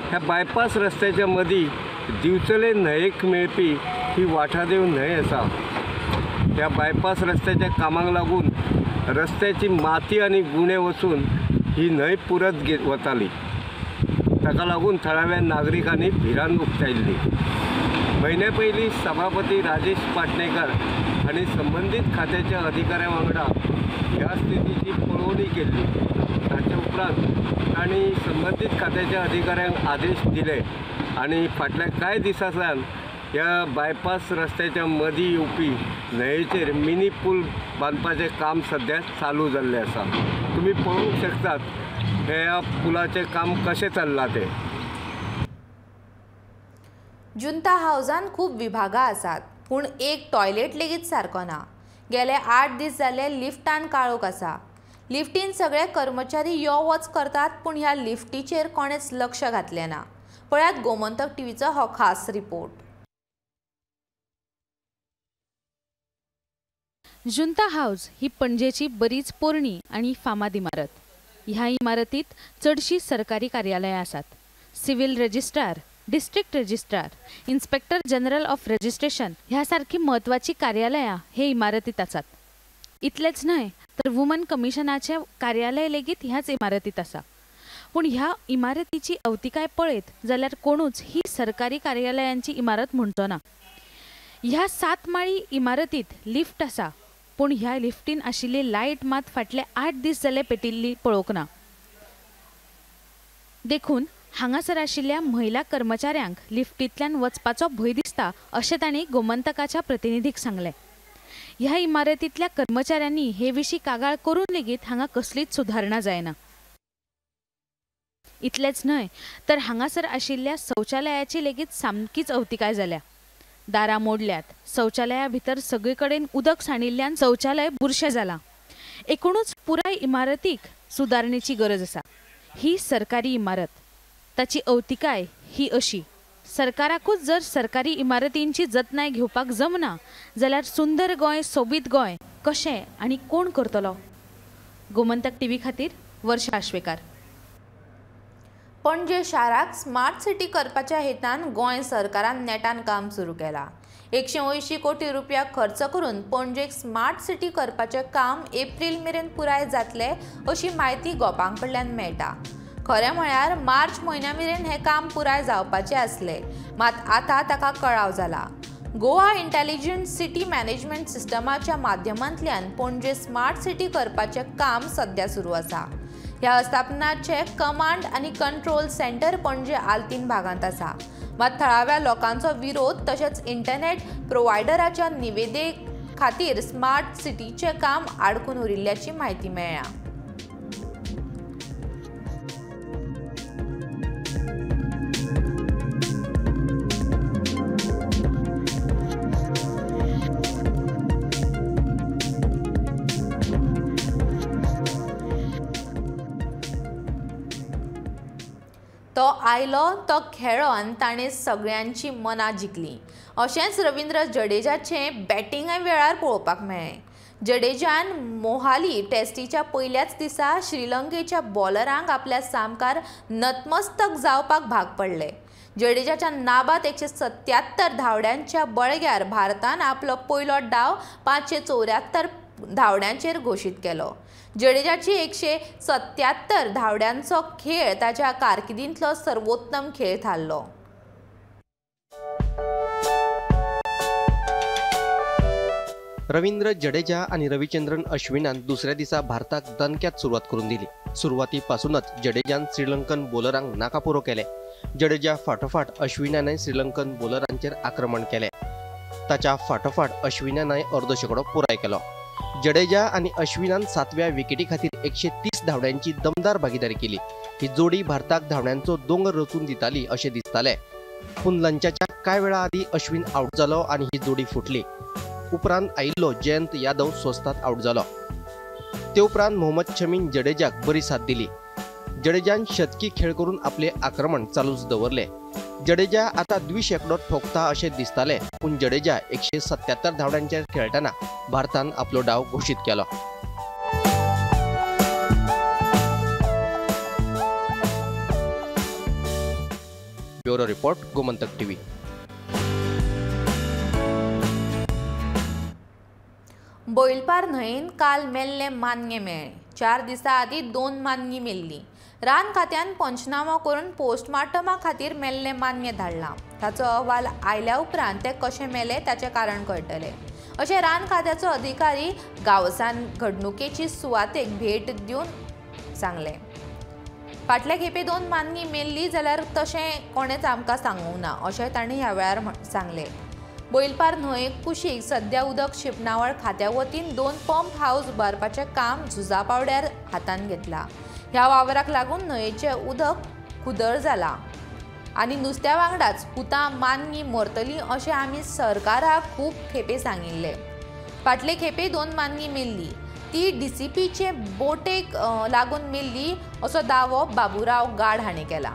ह्या बायपास रस्त्याच्या मदीं दिवचले न्हंयेक मेळपी ही वाठादेव न्हंय आसा. ह्या बायपास रस्त्याच्या कामाक लागून रस्त्याची माती आनी गुणे वचून ही न्हंय पुरत वताली. ताका लागून थळाव्या नागरिकांनी भिरांत उक्तायल्ली. म्हयन्या पयलीं सभापती राजेश पाटणेकर आनी संबंदीत खात्याच्या अधिकाऱ्यां वांगडा ह्या स्थितीची पळोवणी केल्ली. ताचे उपरांत तांणी संबंदीत खात्याच्या अधिकाऱ्यांक आदेश दिले आनी फाटल्या कांय दिसांतल्यान ह्या बायपास रस्त्याच्या मदीं येवपी न्हंयेचेर मिनी पूल बांदपाचें काम सद्या चालू जाल्लें आसा. तुमी पळोवंक शकतात ह्या पुलाचें काम कशें चल्लां तें. जुंता हावजान खूब विभागां आसात, पूण एक टॉयलेट लेगीत सारको ना. गेले 8 दीस जाले लिफ्टान काळोख आसा. लिफ्टीन सगळे कर्मचारी यो वच करतात, पूण ह्या लिफ्टीचेर कोणेच लक्ष घातलें ना. पळयात गोमंतक टीव्हीचो हो खास रिपोर्ट. जुंता हावज ही पणजेची बरीच पोरणी आनी फामाद इमारत. ह्या इमारतीत चडशी सरकारी कार्यालयां आसात. Civil registrar, district registrar, inspector general of registration ह्या सारखी म्हत्वाची कार्यालयां हे इमारतीत आसात. इतलेंच न्हय तर वुमन कमिशनाचें कार्यालय लेगीत ह्याच इमारतीत आसा. पूण ह्या इमारतीची अवतिकाय पळयत जाल्यार कोणूच ही सरकारी कार्यालयांची इमारत म्हणचो ना. ह्या 7 माळी इमारतीत लिफ्ट आसा, पूण ह्या लिफ्टीन आशिल्ली लायट मात फाटले 8 दीस जाले पेटिल्ली पळोवंक ना. देखून हांगासर आशिल्ल्या महिला कर्मचाऱ्यांक लिफ्टींतल्यान वचपाचो भंय दिसता अशें तांणी गोमंतकाच्या प्रतिनिधीक सांगलें. ह्या इमारतींतल्या कर्मचाऱ्यांनी हे विशीं कागाळ करून लेगीत हांगा कसलीच सुदारणा जायना. इतलेंच न्हय तर हांगासर आशिल्ल्या शौचालयाची लेगीत सामकीच अवतिकाय जाल्या. दारां मोडल्यात, शौचालया भितर सगळे कडेन उदक सांडिल्ल्यान शौचालय बुरशें जालां. एकूणच पुराय इमारतीक सुदारणेची गरज आसा. ही सरकारी इमारत, ताची अवतिकाय ही अशी. सरकाराकूच जर सरकारी इमारतींची जतनाय घेवपाक जमना जाल्यार सुंदर गोंय, सोबीत गोंय कशें आनी कोण करतलो? गोमंतक टीव्ही खातीर वर्षा आश्वेकार. पणजे शाराक स्मार्ट सिटी करपाच्या हेतान गोंय सरकारान नेटान काम सुरू केलां. 180 कोटी रुपया खर्च करून पणजेक स्मार्ट सिटी करपाचें काम एप्रील मेरेन पुराय जातलें अशी म्हायती गोपां कडल्यान मेळटा. खरें म्हळ्यार मार्च म्हयन्या मेरेन हें काम पुराय जावपाचें आसलें, मात आतां ताका कळाव जाला. गोवा इंटेलिजंट सिटी मॅनेजमेंट सिस्टमाच्या माध्यमांतल्यान पणजे स्मार्ट सिटी करपाचें काम सध्या सुरू आसा. ह्या आस्थापनाचे कमांड आनी कंट्रोल सेंटर पणजे आल्तीन भागांत आसा. मात थळाव्या लोकांचो विरोध तशेंच इंटरनेट प्रोवायडराच्या निवेदे खातीर स्मार्ट सिटीचें काम आडकून उरिल्ल्याची म्हायती मेळ्ळ्या. तो आयलो, तो खेळ्ळो आनी ताणें सगळ्यांची मनां जिखलीं. अशेंच रवींद्र जडेजाचें बॅटिंगय वेळार पळोवपाक मेळ्ळें. जडेजान मोहाली टॅस्टीच्या पयल्याच दिसा श्रीलंकेच्या बॉलरांक आपल्या सामकार नतमस्तक जावपाक भाग पडले. जडेजाच्या नाबाद 177 धांवड्यांच्या बळग्यार भारतान आपलो पयलो डाव 574 धांवड्यांचेर घोशीत केलो. जडेजाची 177 धांवड्यांचो खेळ ताच्या कारकिर्दींतलो सर्वोत्तम खेळ थारलो. रवींद्र जडेजा आणि रविचंद्रन अश्विनान दुसऱ्या दिसा भारताक दणक्यात सुरवात करून दिली. सुरवातीपासूनच जडेजान श्रीलंकन बॉलरांक नाकापुरो केले. जडेजा फाटोफाट अश्विनानय श्रीलंकन बॉलरांचेर आक्रमण केले. ताच्या फाटोफाट अश्विनानय अर्दो शेंकडो पुराय केलो. जडेजा आणि अश्विनान 7व्या विकेटी खातीर 130 धांवड्यांची दमदार भागीदारी केली. ही जोडी भारताक धांवड्यांचो दोंगर रचून दिताली अशें दिसतालें. पूण लंचाच्या कांय वेळा आदीं अश्विन आवट जालो आनी ही जोडी फुटली. उपरांत आयिल्लो जयंत यादव स्वस्तात आवट जालो. ते उपरांत मोहम्मद शमीन जडेजाक बरी साथ दिली. जडेजान शतकी खेळ करून आपले आक्रमण चालूच दवरले. जडेजा आता द्विशेकडो ठोकता अशें दिसताले, पूण जडेजा 177 धांवड्यांचेर खेळटना भारतान आपलो डाव घोशीत केलो. Bureau report, Gomantak TV. Boilpar न्हंयेन काल मेल्ले मानगें मेळ्ळें. 4 दिसां आदीं 2 मानगीं मेल्लीं. रान खात्यान पंचनामो करून पोस्टमार्टमा खातीर मेल्लें मानगें धाडलां. ताचो अहवाल आयल्या उपरांत तें कशें मेलें ताचें कारण कळटलें अशें रान खात्याचो अधिकारी गांवसान घडणुकेची सुवातेक भेट दिवन सांगलें. फाटले खेपे 2 मानगी मेल्ली जाल्यार तशें कोणेंच आमकां सांगूंक ना अशें तांणी ह्या वेळार सांगलें. बैलपार न्हंये कुशीक सद्या उदक शिंपणावळ खात्या वतीन 2 पंप हावस उबारपाचें काम झुजा पावड्यार हातांत घेतलां. ह्या वावराक लागून न्हंयेचें उदक खुदळ जालां आनी नुस्त्या वांगडाच हुतां मानगी मरतलीं अशें आमी सरकाराक खूब खेपे सांगिल्लें. फाटले खेपे 2 मानगी मेल्ली ती डीसीपीचे बोटेक लागून मेल्ली असो दावो बाबुराव गाड हांणी केला.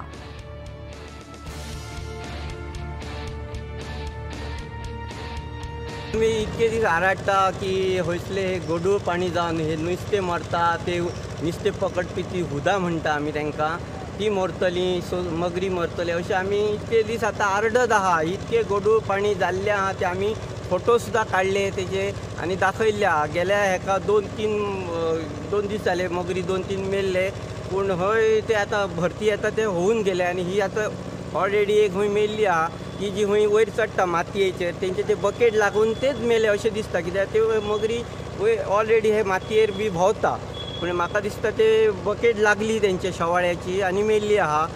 आमी इतके दीस आराडटा की हयसले हे गोडूळ पाणी जावन हे नुस्तें मरता, ते नुस्तें पकडपी ती हुदां म्हणटा आमी तांकां, ती मरतली, सो मगरी मरतली अशें आमी इतके दीस आतां आरडत आहा. इतके गोडूळ पाणी जाल्लें आहा ते आमी फोटो सुद्दां काडले तेजे आनी दाखयल्ले आहा. गेल्या हेका 2-3 दीस जाले मगरी 2-3 मेल्ले, पूण हय ते आतां भरती येता ते होवन गेले आनी ही आतां ऑलरेडी एक खंय मेल्ली आहा की जी खंय वयर चडटा मातयेचेर तेंचे ते बकेट लागून तेच मेले अशें दिसता, कित्याक ते मगरी वयर ऑलरेडी हे मातयेर बी भोंवता, पूण म्हाका दिसता ते बकेट लागली तेंच्या शेवाळ्याची आनी मेल्ली आहा.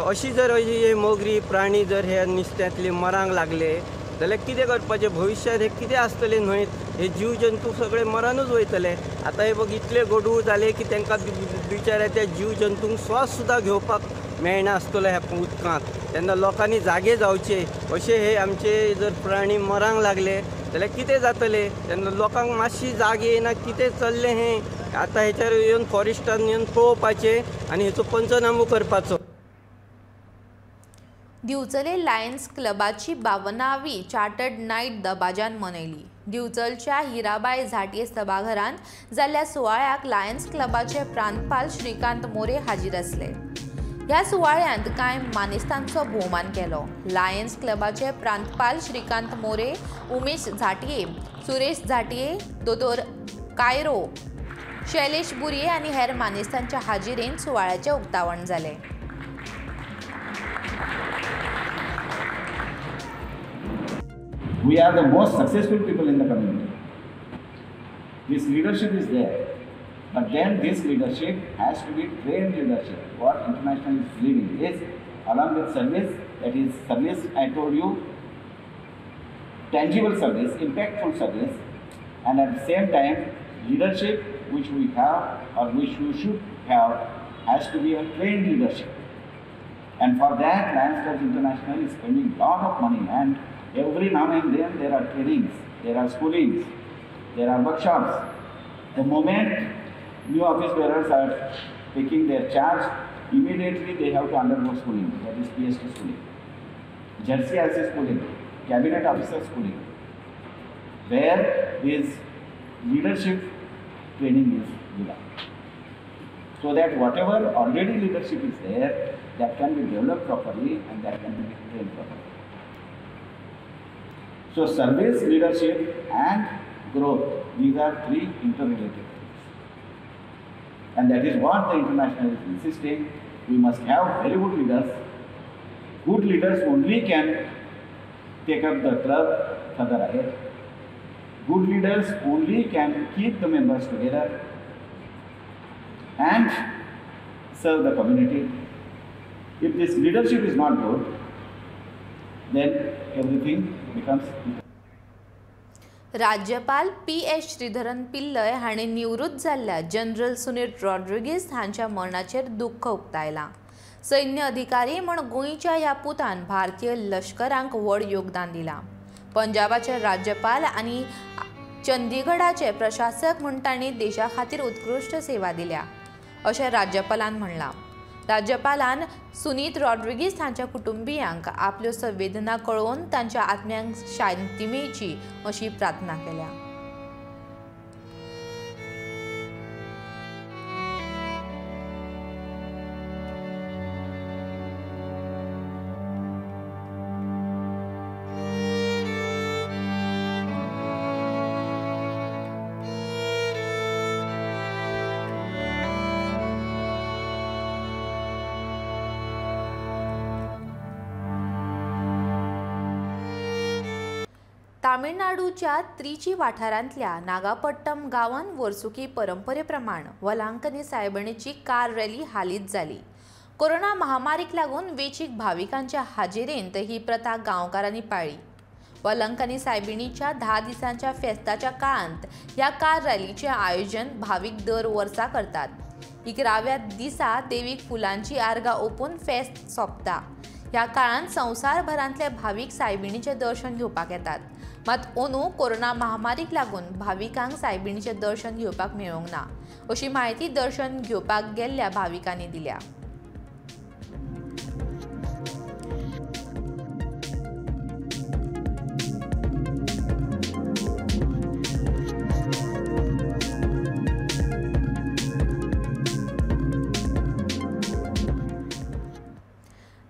अशी जर अशी हे मगरी प्राणी जर हे नुस्त्यांतले मरांक लागले जाल्यार कितें करपाचें, भविश्यांत हे कितें आसतलें न्हंयत, हे जीव जंतू सगळे मरानूच वयतले. आतां हे बघ इतले गोडूळ जाले की तांकां बिचाऱ्या त्या जीव जंतूंक श्वास सुद्दां घेवपाक मेळना आसतलो ह्या उदकांत. तेन्ना लोकांनी जागे जावचे, अशे हे आमचे जर प्राणी मरांक लागले जाल्यार कितें जातलें, तेन्ना लोकांक मातशी जाग येना कितें चल्लें हें. आतां हेचेर येवन फॉरेस्टान येवन पळोवपाचें आनी हेचो पंचनामो करपाचो. दिवचले लायन्स क्लबाची 52वी चार्टर्ड नायट दबाज्यान मनयली. दिवचलच्या हिराबाय झांट्ये सभाघरांत जाल्ल्या सुवाळ्याक लायन्स क्लबाचे प्रांतपाल श्रीकांत मोरे हाजीर आसले. ह्या सुवाळ्यांत कांय मानेस्तांचो भोवमान केलो. लायन्स क्लबाचे प्रांतपाल श्रीकांत मोरे, उमेश झांट्ये, सुरेश झांट्ये, दोतोर कायरो, शैलेश बुर्ये आनी हेर मानेस्तांच्या हाजिरेन सुवाळ्याचें उक्तावण जालें. We are the most successful people in the community. This leadership is there, but then this leadership has to be trained leadership. What international is leading is, along with service, that is service I told you, tangible service, impactful service, and at the same time leadership which we have or which we should have has to be a trained leadership. And for that, Lions Clubs International is spending a lot of money, and every now and then there are trainings, there are schoolings, there are workshops. The moment new office bearers are taking their charge, immediately they have to undergo schooling, that is PST schooling, ZCRC schooling, cabinet officer schooling, where this leadership training is given. So that whatever already leadership is there, that can be developed properly and that can be trained properly. So service, leadership and growth, these are three interrelated things. And that is what the international is insisting. We must have very good leaders. Good leaders only can take up the club further ahead. Good leaders only can keep the members together and serve the community. If this leadership is not good, then everything becomes. राज्यपाल PS. Sreedharan Pillai हांणी निवृत्त जाल्ल्या general Sunil Rodrigues हांच्या मरणाचेर दुख्ख उक्तायलां. सैन्य अधिकारी म्हूण गोंयच्या ह्या पुतान भारतीय लश्करांक व्हड योगदान दिलां. पंजाबाचे राज्यपाल आनी चंदीगडाचे प्रशासक म्हूण तांणी देशा खातीर उत्कृश्ट सेवा दिल्या अशें राज्यपालान म्हणलां. राज्यपालान सुनीत रॉड्रिगीस हांच्या कुटुंबियांक आपल्यो संवेदना कळोवन तांच्या आत्म्यांक शांती मेळची अशी प्रार्थना केल्या. तामिळनाडूच्या त्रिची वाठारांतल्या नागापट्टम गांवांत वर्सुकी परंपरे प्रमाण वलांकनी सायबणीची कार रॅली हालींच जाली. कोरोना महामारीक लागून वेंचीक भाविकांच्या हाजेरेंत ही प्रथा गांवकारांनी पाळ्ळी. वलंकनी सायबिणीच्या 10 दिसांच्या फेस्ताच्या काळांत ह्या कार रॅलीचें आयोजन भावीक दर वर्सा करतात. 11व्या दिसा देवीक फुलांची आर्गां ओंपून फेस्त सोंपता. ह्या काळांत संवसारभरांतले भावीक सायबिणीचें दर्शन घेवपाक येतात. मात अंदू कोरोना महामारीक लागून भाविकांक सायबिणीचें दर्शन घेवपाक मेळूंक ना अशी म्हायती दर्शन घेवपाक गेल्ल्या भाविकांनी दिल्या.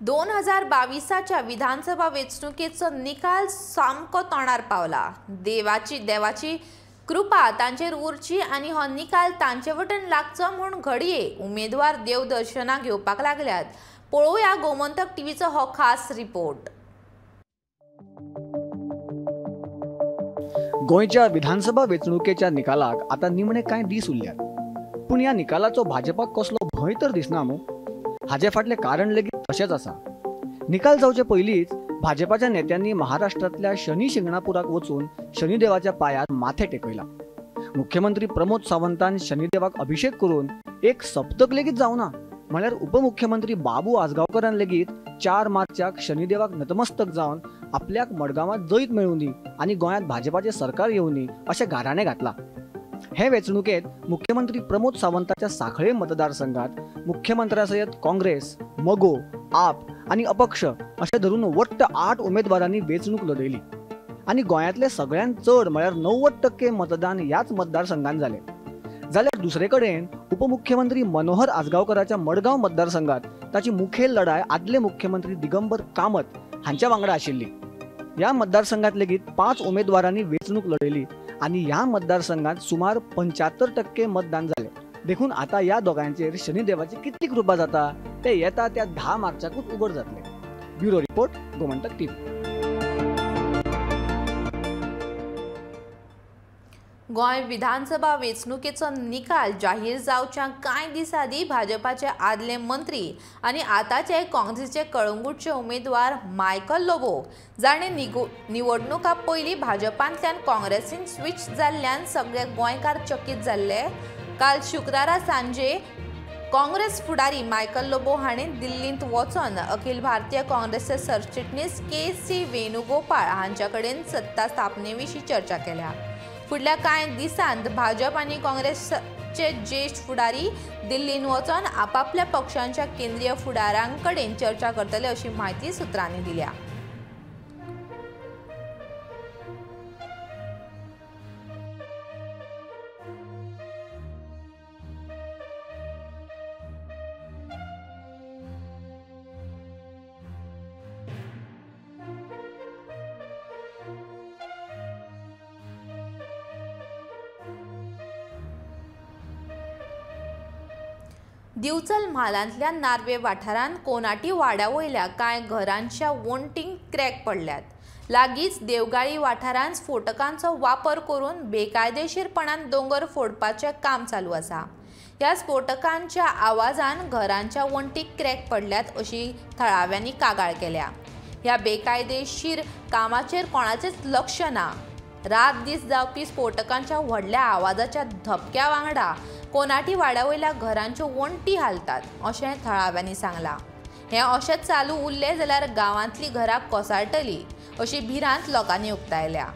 दोन 2022च्या विधानसभा वेंचणुकेचो निकाल सामको तोंडार पावला. देवाची कृपा तांचेर उरची आनी हो निकाल तांचे वटेन लागचो म्हूण घडये उमेदवार देवदर्शनां घेवपाक लागल्यात. पळोवया गोमंतक टीव्हीचो हो खास रिपोर्ट. गोंयच्या विधानसभा वेंचणुकेच्या निकालाक आतां निमणे कांय दीस उरल्यात, पूण ह्या निकालाचो भाजपाक कसलो भंय तर दिसना मू? हाजे फाटलें कारण लेगीत तशेंच आसा. निकाल जावचे पयलींच भाजपाच्या नेत्यांनी महाराष्ट्रांतल्या शनी शिंगणापुराक वचून शनिदेवाच्या पांयार माथें टेकयलां. मुख्यमंत्री प्रमोद सावंतान शनिदेवाक अभिषेक करून एक सप्तक लेगीत जावना म्हळ्यार उपमुख्यमंत्री बाबू आजगांवकरान लेगीत 4 मार्चाक शनिदेवाक नतमस्तक जावन आपल्याक मडगांवांत जैत मेळूंदी आनी गोंयांत भाजपाचें सरकार येवंदी अशें गाराणें घातलां. हे वेंचणुकेंत मुख्यमंत्री प्रमोद सावंताच्या सांखळे मतदारसंघात मुख्यमंत्र्या सयत काँग्रेस, मगो, आप आनी अपक्ष अशें धरून वट्ट 8 उमेदवारांनी वेंचणूक लढयली आनी गोंयांतले सगळ्यांत चड म्हळ्यार 90% मतदान ह्याच मतदारसंघात जालें. जाल्यार दुसरे कडेन उपमुख्यमंत्री मनोहर आजगांवकराच्या मडगांव मतदारसंघात ताची मुखेल लढाय आदले मुख्यमंत्री दिगंबर कामत हांच्या वांगडा आशिल्ली. ह्या मतदारसंघात लेगीत 5 उमेदवारांनी वेंचणूक लढयली आनी ह्या मतदारसंघात सुमार 75% मतदान जालें. देखून आतां ह्या दोगांचेर शनिदेवाची कितली कृपा जाता ते येता त्या 10 मार्चाकूच उगड जातलें. Bureau report, Gomantak TV. Goa विधानसभा वेंचणुकेचो निकाल जाहीर जावच्या कांय दीस आदीं भाजपाचे आदले मंत्री आनी आतांचे काँग्रेसीचे कळंगूटचे उमेदवार मायकल लोबो जाणें निवडणुका पयलीं भाजपांतल्यान काँग्रेसीन स्विच जाल्ल्यान सगळे गोंयकार चकीत जाल्ले. काल शुक्रारा सांजे काँग्रेस फुडारी मायकल लोबो हांणी दिल्लींत वचून अखिल भारतीय काँग्रेसचे सरचिटणीस के.सी. वेणुगोपाळ हांच्या कडेन सत्ता स्थापने विशीं चर्चा केल्या. फुडल्या कांय दिसांत भाजप आनी काँग्रेसचे ज्येश्ठ फुडारी दिल्लींत वचून आपापल्या पक्षांच्या केंद्रीय फुडाऱ्यां कडेन चर्चा करतले अशी म्हायती सुत्रांनी दिल्या. दिवचल म्हालांतल्या नार्वे वाठारांत कोनाटी वाड्या वयल्या कांय घरांच्या वण्टींक क्रॅक पडल्यात. लागींच देवगाळी वाठारांत स्फोटकांचो वापर करून बेकायदेशीरपणान दोंगर फोडपाचें काम चालू आसा. ह्या स्फोटकांच्या आवाजान घरांच्या वण्टीक क्रॅक पडल्यात अशी थळाव्यांनी कागाळ केल्या. ह्या बेकायदेशीर कामाचेर कोणाचेंच लक्ष ना. रात दीस जावपी स्फोटकांच्या व्हडल्या आवाजाच्या धपक्या वांगडा कोनाटी वाड्या वयल्या घरांच्यो वण्टी हालतात अशें थळाव्यांनी सांगलां. हें अशेंच चालू उरलें जाल्यार गांवांतलीं घरां कोसळटलीं अशी भिरांत लोकांनी उक्तायल्या.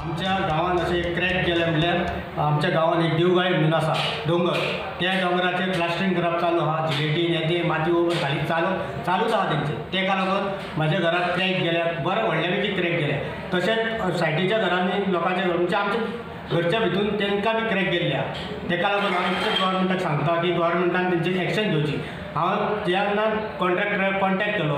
आमच्या गांवांत अशें क्रॅक गेले म्हणल्यार आमच्या गांवांत एक देवगाळी म्हणून आसा दोंगर, त्या दोंगराचेर प्लास्टरींग करप चालू आहा, जिलेटीन हें तें माती ओवर घालीत चालूच आहा तेंचें. तेका लागून म्हाज्या घरांत क्रॅक गेल्या, बरें व्हडल्या पैकी क्रॅक गेल्या. तशेंच सायडीच्या घरांनी लोकांच्या घर म्हणजे आमच्या घरच्या भितून तांकां बी क्रॅक गेल्ले आहा. तेका लागून हांव इतलें गव्हर्मेंटाक सांगता की गव्हर्मेंटान तेंचेर एक्शन घेवची. हांव जेन्ना कॉन्ट्रॅक्टराक कॉन्टॅक्ट केलो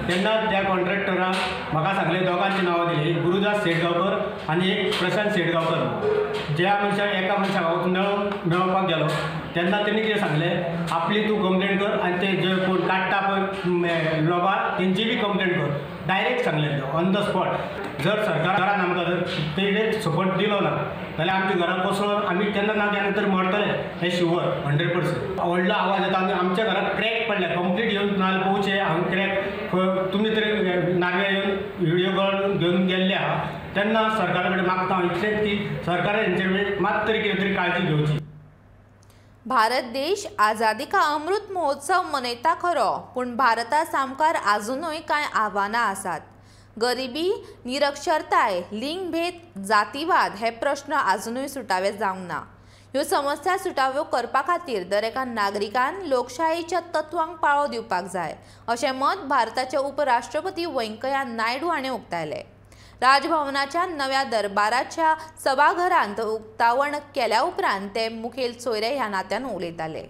तेन्ना त्या कॉन्ट्रॅक्टरान म्हाका सांगलें, दोगांची नांवां दिली, एक गुरुदास शेटगांवकर आनी एक प्रशांत शेटगांवकर. ज्या मनशाक एका मनशाक हांव मेळोवपाक गेलो तेन्ना तेणी कितें सांगलें, आपली तूं कंप्लेन कर आनी ते जे कोण काडटा पळय लोबार तेंची बी कंप्लेन कर, डायरेक्ट सांगलें ऑन the spot. जर सरकारान आमकां जर कितें सपोर्ट दिलो ना जाल्यार आमच्या घरां कोसळून आमी केन्ना ना केन्ना तरी मरतले हें शुवर 100%. व्हडलो आवाज येता आनी आमच्या घराक क्रॅक पडल्या कंप्लीट येवन नाल पोवचे हांगा क्रॅक तुमी तरी नागव्या येवन व्हिडियो कॉल घेवन गेल्ले आहा तेन्ना सरकारा कडेन मागता हांव इतलेंच की सरकारान हेंचेर कडेन मात तरी कितें तरी काळजी घेवची. भारत देश आझादी का अमृत महोत्सव मनयता खरो, पूण भारता सामकार आजुनूय कांय आव्हानां आसात. गरिबी, निरक्षरताय, लिंगभेद, जातीवाद हे प्रश्न आजुनूय सुटावे जावंक ना. ह्यो समस्या सुटाव्यो करपा खातीर दरेका नागरिकान लोकशायेच्या तत्वांक पाळो दिवपाक जाय अशें मत भारताचे उपराष्ट्रपती व्यंकय्या नायडू हाणें उक्तायलें. राजभवनाच्या नव्या दरबाराच्या सभाघरांत उक्तावण केल्या उपरांत ते मुखेल सोयरे ह्या नात्यान उलयताले.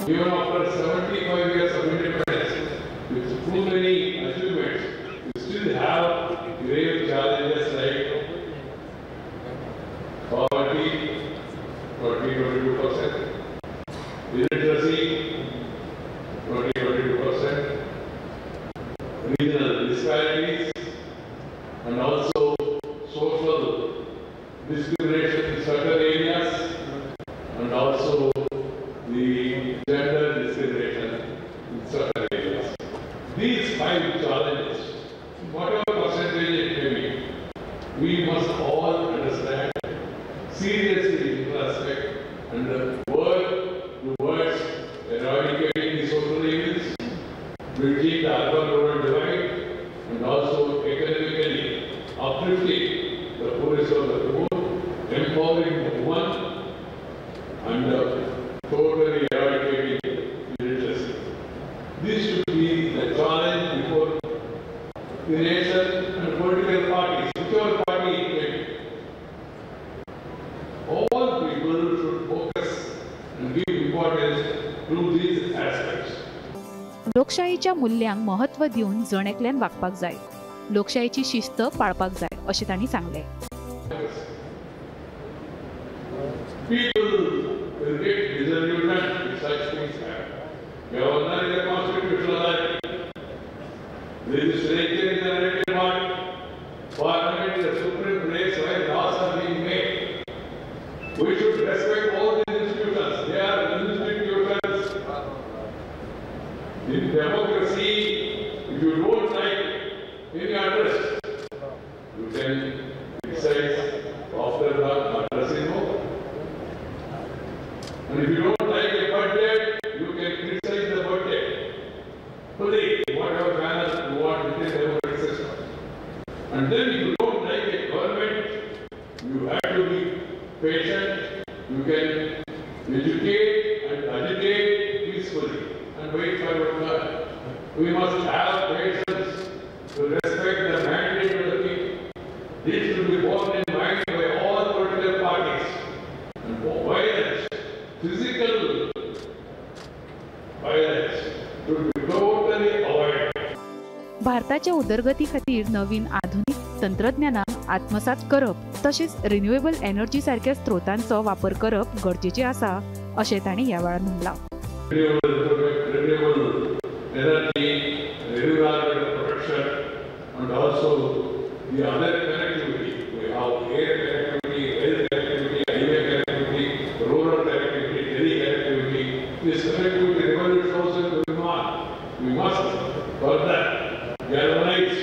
Even after 75 years of independence, with too many achievements, we still have grave challenges like poverty, 20-22%, illiteracy, 20-22%, regional disparities, and also social discrimination in certain areas, and also the gender discrimination in certain areas. These 5 challenges, whatever percentage it may be, we must all understand, seriously introspect and work towards eradicating the social evils, bridging the urban-rural divide, and also economically uplifting the poorest of the poor, empowering the woman, and totally eradicating illiteracy. This should be the challenge before the nation and political parties, whichever party it may be. All people should focus and give importance to these aspects. लोकशाहीच्या मूल्यांक महत्व दिवन जण एकल्यान वागपाक जाय, लोकशाहीची शिस्त पाळपाक जाय अशें तांणी सांगलें. People will get disillusioned if such things happen. Governor is a constitutional authority. Legislature is an elected body. Parliament is the supreme place where laws are being made. We should respect all these institutions. They are institutions. In democracy, if you don't like any address, you can criticize after the address is over. And if you don't like a budget, you can criticize the budget fully, whatever manner you want within the democratic system. And then if you don't like a government, you have to be patient, you can educate and agitate peacefully and wait for your turn. We must have patience to respect the mandate of the people. This should be borne in mind by all political parties. And violence, physical violence, should be totally avoided. भारताच्या उदरगती खातीर नवीन आधुनिक तंत्रज्ञानाक आत्मसात करप तशेंच renewable energy सारक्या स्त्रोतांचो वापर करप गरजेचें आसा अशें तांणी ह्या वेळार म्हणलां. Renewable energy, environmental protection, and also the other connectivity. We have air connectivity, rail connectivity, highway connectivity, rural connectivity, tele connectivity. This connectivity revolution also is going on. We must further galvanize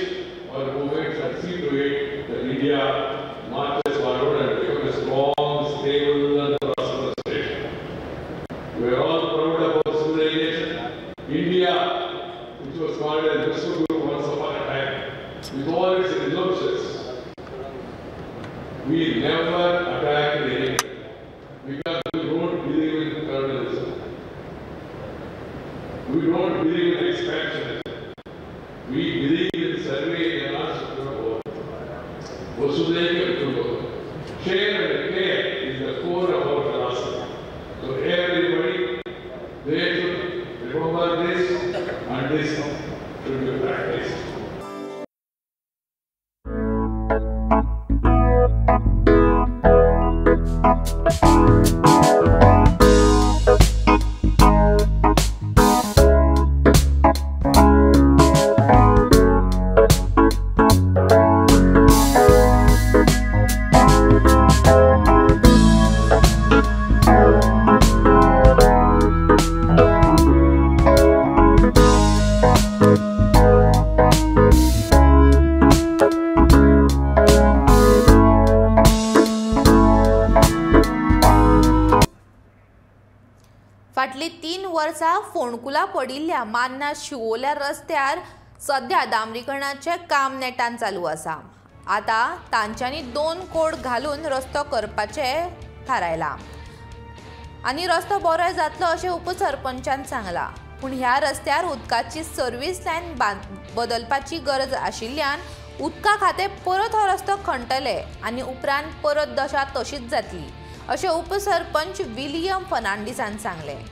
our movements and see to it that India marches forward and becomes a strong, stable, and prosperous nation. We are all proud of our civilization. India, which was called as Vishwaguru once upon a time, with all its resources, we never attacked anyone because we don't believe in colonialism. We don't believe in expansionism. We believe in survey and Vasudhaiva Kutumbakam. Share and care is the core of our philosophy. So everybody, they should remember this, and this should be practiced. फाटलीं 3 वर्सां फोंडकुलां पडिल्ल्या मान्ना शिवोल्या रस्त्यार सध्या डांबरीकरणाचें काम नेटान चालू आसा. आतां तांच्यांनी 2 कोड घालून रस्तो करपाचें थारायलां आनी रस्तो बरो जातलो अशें उपसरपंचान सांगलां. पूण ह्या रस्त्यार उदकाची सर्वीस लायन बदलपाची गरज आशिल्ल्यान उदका खातें परत हो रस्तो खणटले आनी उपरांत परत दशा तशीच जातली अशें उपसरपंच विलियम फर्नांडीसान सांगलें.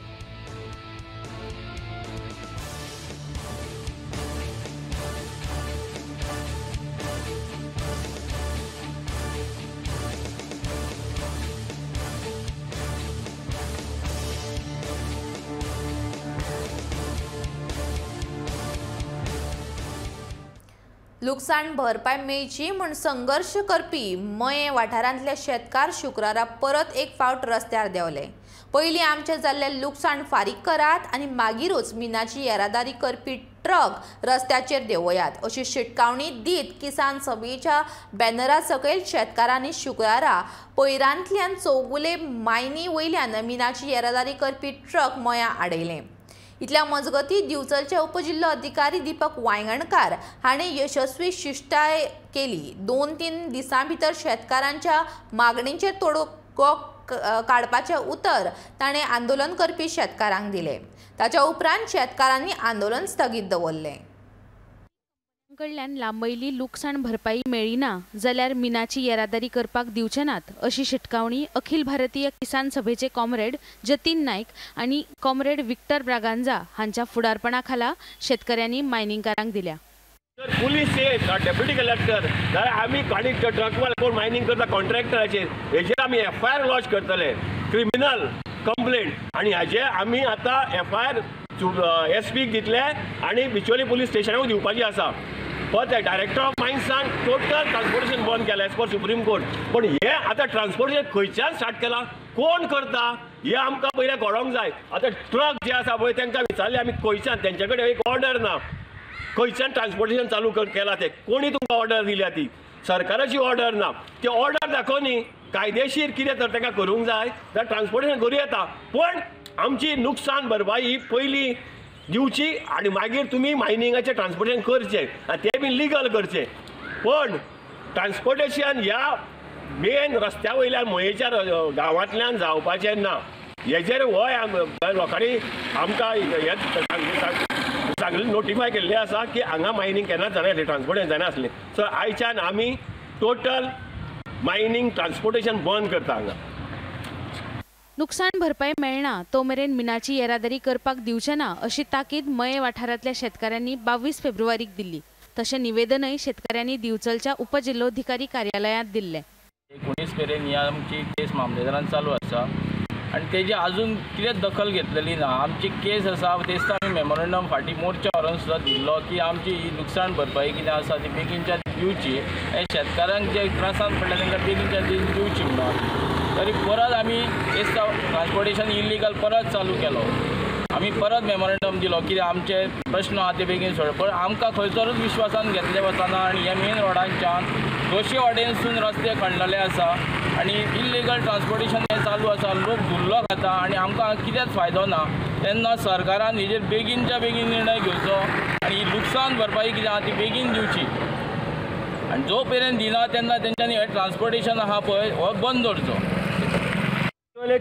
लुकसाण भरपाय मेळची म्हूण संघर्श करपी मयें वाठारांतले शेतकार शुक्रारा परत एक फावट रस्त्यार देंवले. पयलीं आमचें जाल्लें लुकसाण फारीक करात आनी मागीरूच मिनाची येरादारी करपी ट्रक रस्त्याचेर देंवयात अशी शिटकावणी दीत किसान सभेच्या बॅनरा सकयल शेतकारांनी शुक्रारा पयरांतल्यान चौगुले मायनी वयल्यान मिनाची येरादारी करपी ट्रक मयां आडयलें. इतल्या मजगती दिवचलचे उपजिल्लो अधिकारी दीपक वायंगणकार हांणी यशस्वी शिश्टाय केली. 2-3 दिसां भितर शेतकारांच्या मागणींचेर तोडगो काडपाचें उतर ताणें आंदोलन करपी शेतकारांक दिलें. ताच्या उपरांत शेतकारांनी आंदोलन स्थगीत दवरलें. कडल्यान लांबयली लुकसाण भरपाई मेळ्ळी ना जाल्यार मिनाची येरादारी करपाक दिवचे नात अशी शिटकावणी अखिल भारतीय किसान सभेचे कॉम्रेड जतीन नायक आनी कॉम्रेड विक्टर ब्रागांजा हांच्या फुडारपणा खाला शेतकऱ्यांनी मायनिंगकारांक दिल्या. पुलीस येत डेप्युटी कलेक्टर जाल्यार आमी आनी ट्रकवाले कोण मायनींग करता कॉन्ट्रॅक्टराचेर हेजेर आमी एफआयआर लॉन्च करतले, क्रिमिनल कंप्लेंट, आनी हाजे आमी आतां एफआयआर एस पीक दितले आनी बिचोली पुलीस स्टेशनाक दिवपाची आसा. पण डायरेक्टर ऑफ मायन्सान टोटल ट्रान्सपोर्टेशन बंद केलें एज पर सुप्रीम कोर्ट. पण हे आतां ट्रान्सपोर्टेशन खंयच्यान स्टार्ट केलां, कोण करता हें आमकां पयलें कळोंक जाय. आतां ट्रक जे आसा पळय तांकां विचारलें आमी खंयच्यान, तेंचे कडेन एक ऑर्डर ना, खंयच्यान ट्रान्सपोर्टेशन चालू केलां तें, कोणी तुमकां ऑर्डर दिल्या ती, सरकाराची ऑर्डर ना. ती ऑर्डर दाखोवनी कायदेशीर कितें तर तांकां करूंक जाय जाल्यार ट्रान्सपोर्टेशन करूं येता, पण आमची नुकसान भरपाई ही पयलीं दिवची आनी मागीर तुमी मायनिंगाचें ट्रान्सपोर्टेशन करचें आनी तें बी लिगल करचें. पण ट्रान्सपोर्टेशन ह्या मेन रस्त्या वयल्यान मयेच्या गांवांतल्यान जावपाचें ना. हेजेर होय लोकांनी आमकां हें सांगलें, नोटिफाय केल्लें आसा की हांगा मायनींग केन्नाच जायना आसलें, ट्रान्सपोर्टेशन जायना आसलें. सो आयच्यान आमी टोटल मायनींग ट्रान्सपोर्टेशन बंद करता हांगा. नुकसान भरपाई मेळना तो मेरेन मिनाची येरादारी करपाक दिवचे ना अशी ताकीद मये वाठारांतल्या शेतकारांनी 22 फेब्रुवारीक दिल्ली. तशें निवेदनय शेतकऱ्यांनी दिवचलच्या उपजिल्लोधिकारी कार्यालयांत दिल्लें. 19 मेरेन ही आमची केस मामलेदारान चालू आसा आनी तेजी अजून कितें दखल घेतलेली ना. आमची केस आसा तेच आमी मेमोरंडम फाटीं मोर्चा व्हरून सुद्दां दिल्लो की आमची ही लुकसाण भरपाई कितें आसा ती बेगीनच्या दिवची आनी शेतकारांक जे त्रासान पडल्या तांकां बेगीनच्या दिवची म्हणून. तरी परत आमी तेच ट्रान्सपोर्टेशन इलिगल परत चालू केलो. आमी परत मेमोरंडम दिलो की आमचे प्रश्न आहा ते बेगीन सोड, पण आमकां खंयसरूच विश्वासान घेतले वचना आनी ह्या मेन रोडांच्यान दोशी वाटेनसून रस्ते खणलेले आसा आनी इलिगल ट्रान्सपोर्टेशन हें चालू आसा. लोक धुल्लो खाता आनी आमकां कितेंच फायदो ना. तेन्ना सरकारान हेजेर बेगीनच्या बेगीन निर्णय घेवचो आनी ही लुकसाण भरपाई कितें आहा ती बेगीन दिवची आनी जो मेरेन दिना तेन्ना तेंच्यांनी हें ट्रान्सपोर्टेशन आहा पळय हो बंद दवरचो.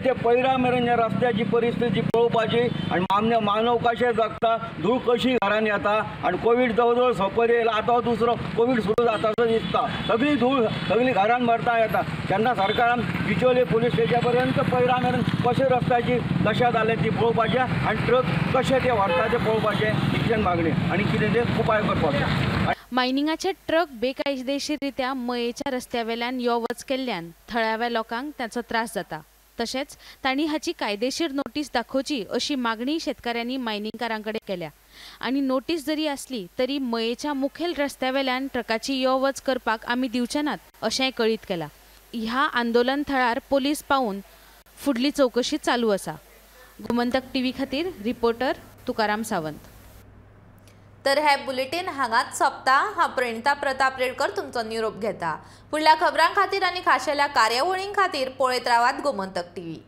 ते पैरा मेरेन ह्या रस्त्याची परिस्थिती पळोवपाची आनी मानव कशें जगता, धूळ कशी घरान येता आनी कोवीड जवळ जवळ सोंपत येयला, आतां दुसरो कोवीड सुरू जाता असो दिसता. सगळी धूळ सगळी घरान भरता येता. तेन्ना सरकारान बिचोले पुलीस स्टेशना पर्यंत पैरा मेरेन कशें रस्त्याची दशा जाल्या ती पळोवपाचें आनी ट्रक कशें ते व्हरता ते पळोवपाचें, इतल्यान मागणी आनी कितें ते उपाय करपाचे. मायनिंगाचे ट्रक बेकायदेशीररित्या मयेच्या रस्त्यावेल्यान यो वच केल्ल्यान थळाव्या लोकांक ताचो त्रास जाता. तशेंच तांणी हाची कायदेशीर नोटीस दाखोवची अशी मागणी शेतकऱ्यांनी मायनिंगकारां कडेन केल्या आनी नोटीस जरी आसली तरी मयेच्या मुखेल रस्त्यावेल्यान ट्रकाची यो वच करपाक आमी दिवचे नात अशेंय कळीत केलां. ह्या आंदोलन थळार पोलीस पावून फुडली चवकशी चालू आसा. गोमंतक टीव्ही खातीर रिपोर्टर तुकाराम सावंत. तर हे बुलेटिन हांगाच सोंपता. हांव प्रणिता प्रताप रेडकर तुमचो निरोप घेता. फुडल्या खबरां खातीर आनी खाशेल्या कार्यावळीं खातीर पळयत रावात गोमंतक टीव्ही.